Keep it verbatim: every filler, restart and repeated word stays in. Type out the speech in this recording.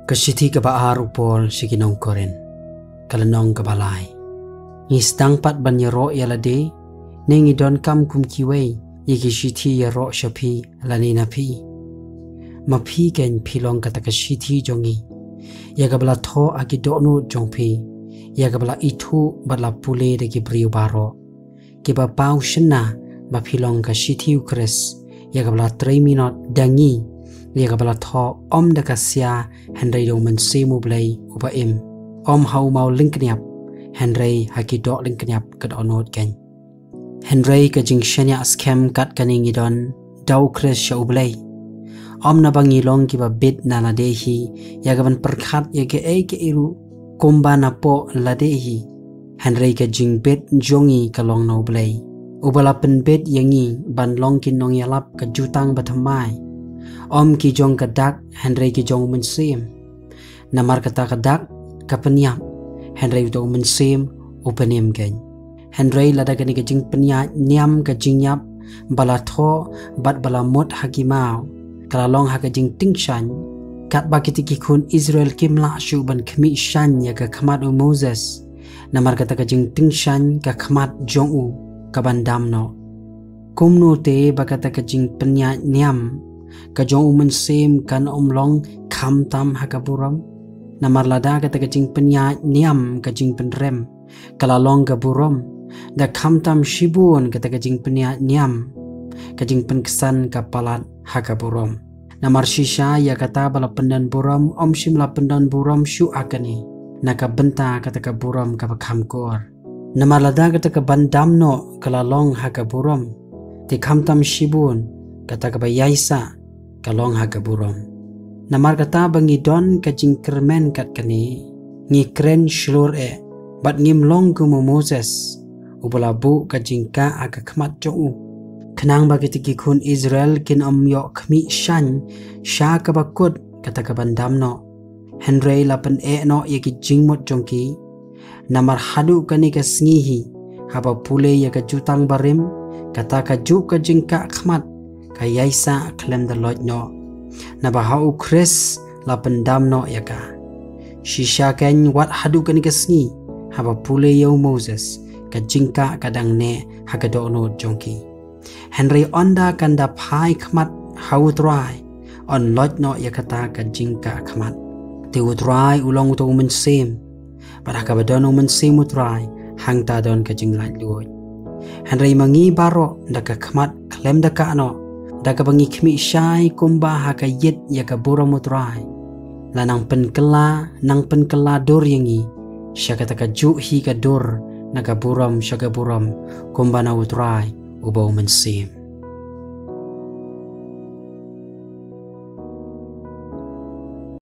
Ka shithi kaba ar u Paul sha ki nong Korinth. Ka lynnong kaba lai. Ngi sdang pat ban ïaroh ïa lade, ne ngi donkam kum kiwei ïa ki shithi ïaroh sha phi lane na phi? Ma phi kein phi long kata ka shithi jong ngi, ïa kaba la thoh ha ki dohnud jong phi, ïa kaba la ithuh bad la pule da ki briew baroh, kiba paw shynna ba phi long ka shithi u Khrist, ïa kaba la trei minot da ngi, ïa kaba la thoh ym da ka sia, hynrei da u Mynsiem u Blei uba im, ym ha u maw lyngkniap, hynrei ha ki doh lyngkniap ka dohnud kein. Hynrei ka jingshaniah skhem kat kane ngi don da u Khrist sha u Blei, ym naba ngi long kiba bit na lade hi ïa kaban pyrkhat ïa kaei kaei ruh kumba napoh lade hi, hynrei ka jingbit jong ngi ka long na u Blei, uba la pynbit ïa ngi ban long ki nongïalap ka jutang bathymmai, ym ki jong ka dak, hynrei ki jong u Mynsiem. Namar kata ka dak ka pynïap, hynrei uta u Mynsiem u pynim kein. Hynrei lada kane ka jingpynïaid niam ka jingïap ba la thoh bad ba la mut ha ki maw ka la long ha ka jingtyngshaiñ, katba kita ki khun Israel kim lah shuh ban khmih shaiñ ïa ka khmat u Moses, namar kata ka jingtyngshaiñ ka khmat jong u ka ban dam noh. Kumno te ba kata ka jingpynïaid niam ka jong u Mynsiem kan ym long khamtam ha ka burom? Namar lada kata ka jingpynïaid niam ka jingpynrem ka la long ka burom, da khamtam shibun kata ka jingpynïaid niam ka jingpynksan ka palat ha ka burom. Namar shisha ïa kata ba la pyndon burom ym shym la pyndon burom shuh ha kane, na ka bynta kata ka burom kaba kham kor. Namar lada kata ka ban dam noh ka la long ha ka burom, te khamtam shibun kata kaba ïaisah ka long ha ka burom. Namar kata ba ngi don ka jingkyrmen kat kane, ngi kren shlur eh, bad ngim long kum u Moses, uba la buh ka jingkah ha ka khmat jong u, khnang ba kita ki khun Israel kin ym ïoh khmih shaiñ sha kaba kut kata ka ban dam noh, hynrei la pyneh noh ïa ki jingmut jong ki. Namar haduh kane ka sngi hi, haba pule ïa ka jutang barim, kata kajuh ka jingkah khmat ka ïaisah khlem da loit noh, naba ha u Khrist la pyndam noh ïa ka. Shisha kein wat haduh kane ka sngi, haba pule ïa u Moses, ka jingkah ka dang neh ha ka dohnud jong ki. Hynrei ynda kan da phai khmat ha u Trai, yn loit noh ïa kata ka jingkah khmat. Te u Trai u long uta u Mynsiem, bad ha kaba don u Mynsiem u Trai, hangta don ka jinglaitluid. Hynrei ma ngi baroh da ka khmat khlem da kah noh, da kaba ngi khmih shai kumba ha ka ïit ïa ka burom u Trai, la nang pynkylla, nang pynkylla dur ïa ngi sha kata kajuh hi ka dur na ka burom sha ka burom, kumba na u Trai uba u Mynsiem.